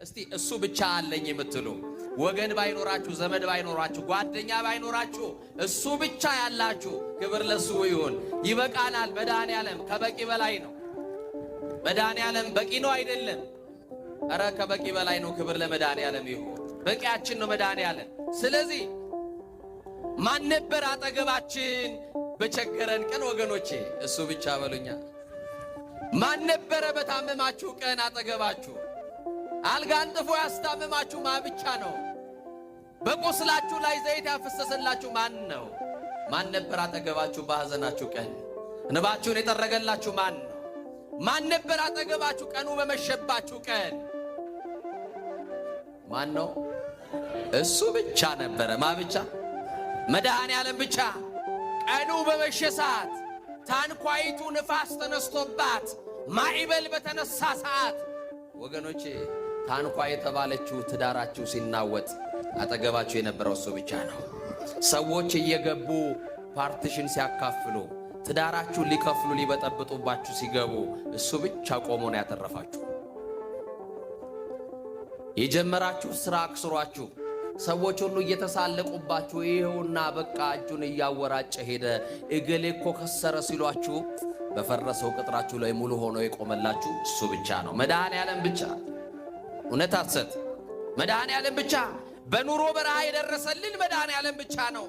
እስቲ እሱ ብቻ አለኝ የምትሉ፣ ወገን ባይኖራችሁ፣ ዘመድ ባይኖራችሁ፣ ጓደኛ ባይኖራችሁ እሱ ብቻ ያላችሁ፣ ክብር ለሱ ይሁን። ይበቃናል። መድኃኔ ዓለም ከበቂ በላይ ነው። መድኃኔ ዓለም በቂ ነው አይደለም? ኧረ ከበቂ በላይ ነው። ክብር ለመድኃኔ ዓለም ይሁን። በቂያችን ነው መድኃኔ ዓለም። ስለዚህ ማን ነበር አጠገባችን በቸገረን ቀን? ወገኖቼ እሱ ብቻ በሉኛ። ማን ነበረ በታመማችሁ ቀን አጠገባችሁ? አልጋ አንጥፎ ያስታመማችሁ ማን ብቻ ነው? በቁስላችሁ ላይ ዘይት ያፈሰሰላችሁ ማን ነው? ማን ነበር አጠገባችሁ በሐዘናችሁ ቀን? እንባችሁን የጠረገላችሁ ማን ነው? ማን ነበር አጠገባችሁ ቀኑ በመሸባችሁ ቀን? ማን ነው? እሱ ብቻ ነበረ። ማ ብቻ? መድኃኔ ዓለም ብቻ። ቀኑ በመሸ ሰዓት፣ ታንኳይቱ ንፋስ ተነስቶባት ማዕበል በተነሳ ሰዓት፣ ወገኖቼ፣ ታንኳ የተባለችው ትዳራችሁ ሲናወጥ አጠገባችሁ የነበረው እሱ ብቻ ነው። ሰዎች እየገቡ partition ሲያካፍሉ፣ ትዳራችሁን ሊከፍሉ ሊበጠብጡባችሁ ሲገቡ እሱ ብቻ ቆሞ ነው ያተረፋችሁ። የጀመራችሁ ስራ አክስሯችሁ፣ ሰዎች ሁሉ እየተሳለቁባችሁ፣ ይኸውና በቃ እጁን እያወራጨ ሄደ፣ እገሌ እኮ ከሰረ ሲሏችሁ በፈረሰው ቅጥራችሁ ላይ ሙሉ ሆኖ የቆመላችሁ እሱ ብቻ ነው። መድኃኔ ዓለም ብቻ። እውነት ሐሰት? መድኃኔ ዓለም ብቻ። በኑሮ በረሃ የደረሰልን መድኃኔ ዓለም ብቻ ነው።